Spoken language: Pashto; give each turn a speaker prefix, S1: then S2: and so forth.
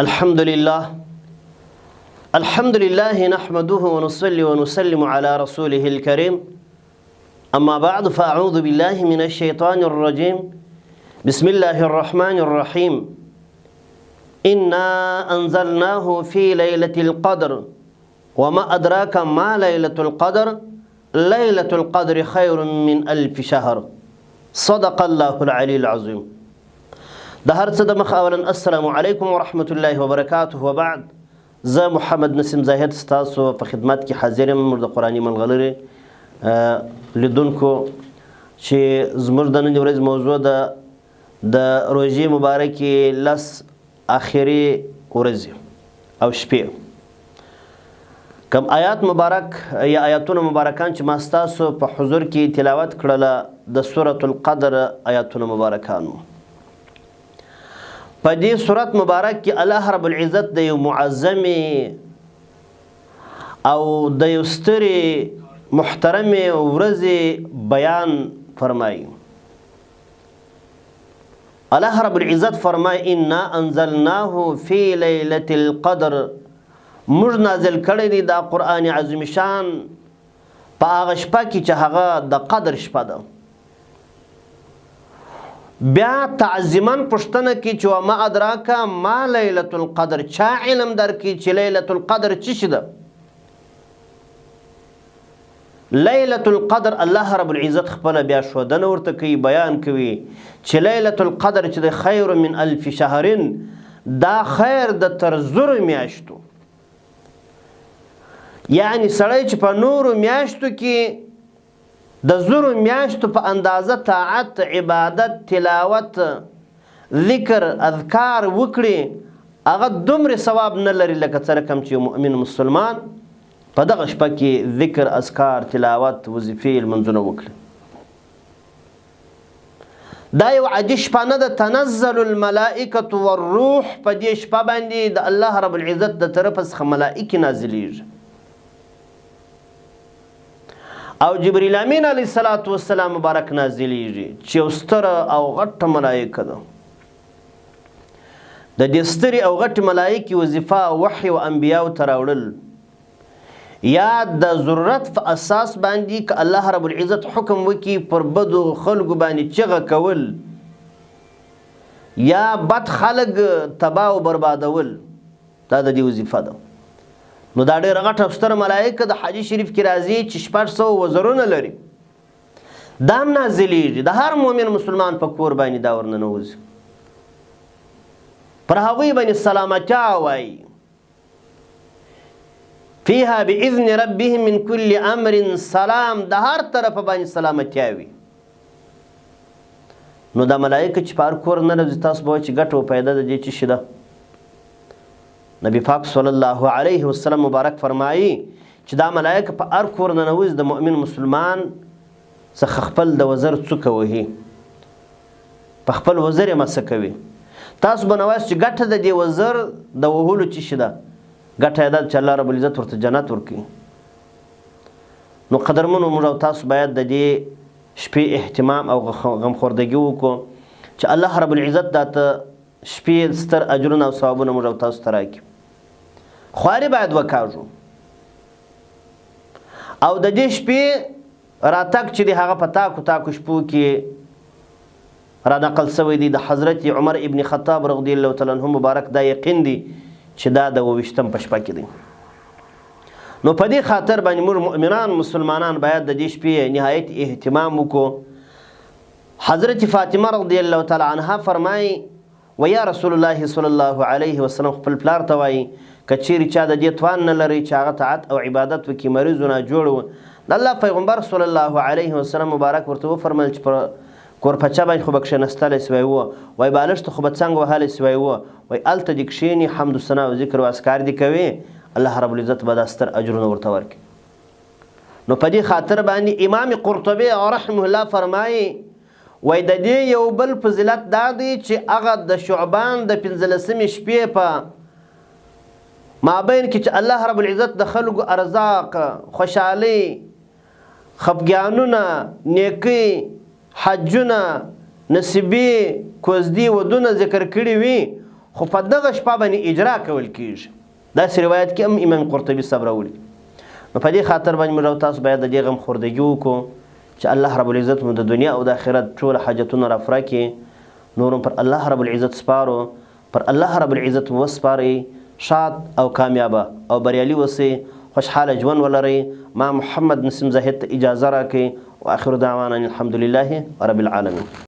S1: الحمد لله الحمد لله نحمده ونصلي ونسلم على رسوله الكريم أما بعد فأعوذ بالله من الشيطان الرجيم بسم الله الرحمن الرحيم إنا أنزلناه في ليلة القدر وما أدراك ما ليلة القدر ليلة القدر خير من ألف شهر صدق الله العلي العظيم د هر څه د مخه اولا السلام علیکم ورحمت الله وبرکاته وبعد زه محمد نسیم زاهد ستاسو په خدمت کې حاضر یم. موږ د قرآني ملغلرې لیدونکو چې زموږ د نننۍ ورځې موضوع ده د روژې مبارکې لس اخري ورځې او شپې. کم آیات مبارک یا آیاتونه مبارکان چې ما ستاسو په حضور کې تلاوت کړله د سورة القدر آیاتونه مبارکان وو. په دې سورت مبارک کې الله رب العزت د یو معظمې او د یو سترې محترمې ورځې بیان فرمایي. الله رب العزت فرمایي انا انزلناه فی لیلة القدر، موږ نازل کړی دی دا قرآن عظیم شان په هغه شپه کې چې هغه د قدر شپه ده. بیا تعظیما پوښتنه کوي چې وما ادراک ما لیلة القدر، چا علم درکړي چې لیلة القدر څه شي ده؟ لیلة القدر الله رب العزت خپله بیا ښودنه ورته کوي، بیان کوي چې لیلة القدر چې د خیر من الف شهر، دا خیر د تر زرو میاشتو، یعنی سړی چې په نورو میاشتو کې د زرو میاشتو په اندازه طاعت، عبادت، تلاوت، ذکر، اذکار وکړي، هغه دومره ثواب نه لري لکه څه رقم چې یو مؤمن مسلمان په دغه شپه کې ذکر، اذکار، تلاوت، وظیفې، لمونځونه وکړي. دا یو عادي شپه نه ده. تنزل الملائکة والروح، په دې شپه باندې د الله رب العزت د طرفه څخه ملائکې نازلیږي او جبرئیل امین علیه الصلاة والسلام مبارک نازلیږي چې یو ستره او غټه ملائکه ده. د دې سترې او غټې ملائکې وظیفه وحی او انبیاو ته راوړل یا د ضرورت په اساس باندې که الله رب العزت حکم وکړي پر بدو خلکو باندې چغه کول یا بد خلک تباه او بربادول، دا د دې وظیفه ده. نو دا ډېره غټه او ستره ملائکه د حدیث شریف کې راځي چې 600 وزرونه لري، دا هم نازلېږي د هر مؤمن مسلمان په کور باندې دا ورننوځي، پر هغوی باندې سلامتیا وایي. فيها بإذن ربهم من كل امر سلام، د هر طرفه باندې سلامتیا وي. نو دا ملائکه چې په هر کور نه راځي، تاسو به وایئ چې ګټه او فایده د دې څه شي ده؟ نبی پاک صلی الله علیه وسلم مبارک فرمایي چې دا ملائکه په هر کور ننوځي، د مؤمن مسلمان څخه خپل د وزر څوکه وهي، په خپل وزر یې مسه کوي. تاسو به نه وایاست چې ګټه د دې وزر د وهلو څه شي ده؟ ګټه یې دا ده چې الله رب العزت ورته جنت ورکوي. نو قدرمنو، موږ او تاسو باید د دې شپې اهتمام او غمخوردګي وکړو چې الله رب العزت دا ته شپې ستر اجرونه او ثوابونه موږ او تاسو ته راکړي. خواري باید وکاږو او د دې شپې راتګ چې دی هغه په تاکو تاکو شپو کې را نقل سوی دی. د حضرت عمر ابن خطاب رضی الله تعالی عنہ مبارک دا یقین دی چې دا د 27 په شپه کې دی. نو په دې خاطر باندې موږ مؤمنان مسلمانان باید د دې شپې نهایت اهتمام وکړو. حضرت فاطمه رضی الله تعالی عنها فرمایي و یا رسول الله صلی الله علیه وسلم خپل پلار ته وایي که چیرې چا د دې توان نه لري چې هغه طاعت او عبادت وکړي، مریض و ناجوړ و، د الله پیغمبر صلی الله علیه وسلم مبارک ورته وفرمایل چې پر کورپچه باندې خو به کښېنستلی سوی و، وایي بالښت خو به څنګ وهلی سوی و، وایي هلته دې کښېني، حمد و ثنا او ذکر و اذکار دې کوي، الله رب العزت به دا ستر اجرونه ورته ورکړي. نو په دې خاطر باندې امام قرطبي رحمه الله فرمایي وایي د دې یو بل فضیلت دا دی چې هغه د شعبان د 15مې شپې په مابین کې چې الله رب العزت د خلکو ارزاق، خوشحالۍ، خفګانونه، نیکۍ، حجونه، نصیبې، کوزدې، ودونه ذکر کړي وي، خو په دغه شپه باندې اجرا کول کیږي. داسې روایت کې هم امام قرطبي صاحب راوړي. نو په دې خاطر باندې موږ او تاسو باید د دې غم خوردګي وکړو چې الله رب العزت مو د دنیا او د آخرت ټول حاجتونه را پوره کړي. نور هم پر الله رب العزت سپارو، پر الله رب العزت مو وسپارئ، ښاد او کامیابه او بریالي اوسئ، خوشحاله ژوند ولرئ. ما محمد نسیم زاهد ته اجازه راکړئ. واخر دعوانا ان الحمدلله رب العالمین.